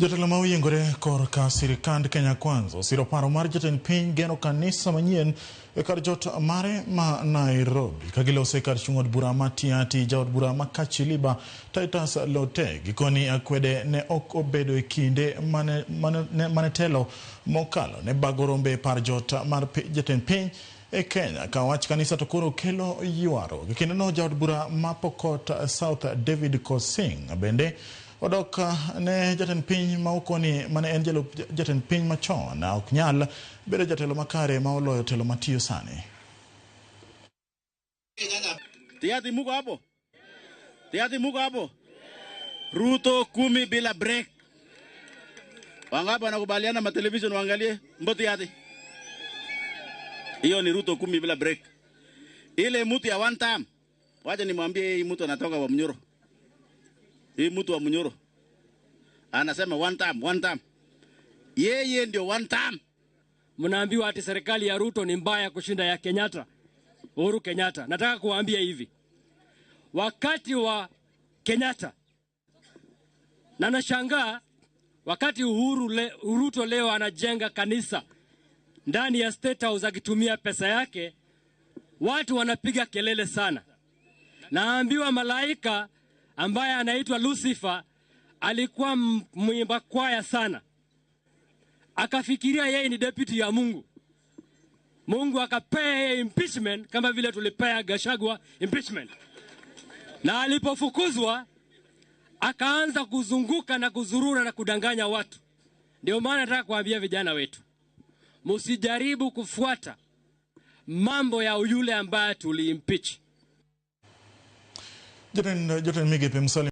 Jotelo ma oyiengore korka sirikand Kenya Kwanza osiro paro mar jatend piny gero kanisa manyien e kar jot mare ma Nairobi. Ka gilose e kar chung' od bura ma Tiaty, jaod bura ma Kachiliba Titus Lote gikoni akwede ne ok obedo e kinde mane telo mokalo ne bago rombe e par jot mar jatend piny e Kenya. Ka wach kanisa to koro kelo ywaruok. E kindeno jaod bura ma Pokot South David Kosing bende odok ne jatend piny ma okoni mane en jalup jatend piny machon ok nyal bedo jatelo makare ma oloyo telo matiyo sani. Tiaty muko hapo? Tiaty muko hapo? Ruto 10 bila break. Wangapi wanakubaliana ma television waangalie mbo Tiaty? Hiyo ni Ruto 10 bila break. Ile mtu ya one time. Wacha nimwambie hii mtu anatoka wa Munyoro. Hii mtu wa Munyoro. Anasema one time, one time. Yeye ndio one time. Mnaambiwa ati serikali ya Ruto ni mbaya kushinda ya Kenyatta, Uhuru Kenyatta. Nataka kuwaambia hivi. Wakati wa Kenyatta, na nashangaa wakati Ruto leo anajenga kanisa ndani ya State House akitumia pesa yake, watu wanapiga kelele sana. Naambiwa malaika ambaye anaitwa Lucifer alikuwa mwimba kwaya sana. Akafikiria yeye ni deputy ya Mungu. Mungu akapea yeye impeachment kama vile tulipea Gachagua impeachment. Na alipofukuzwa akaanza kuzunguka na kuzurura na kudanganya watu. Ndio maana nataka kuambia vijana wetu, msijaribu kufuata mambo ya yule ambaye tuliimpeach. Jatend migepe Musalia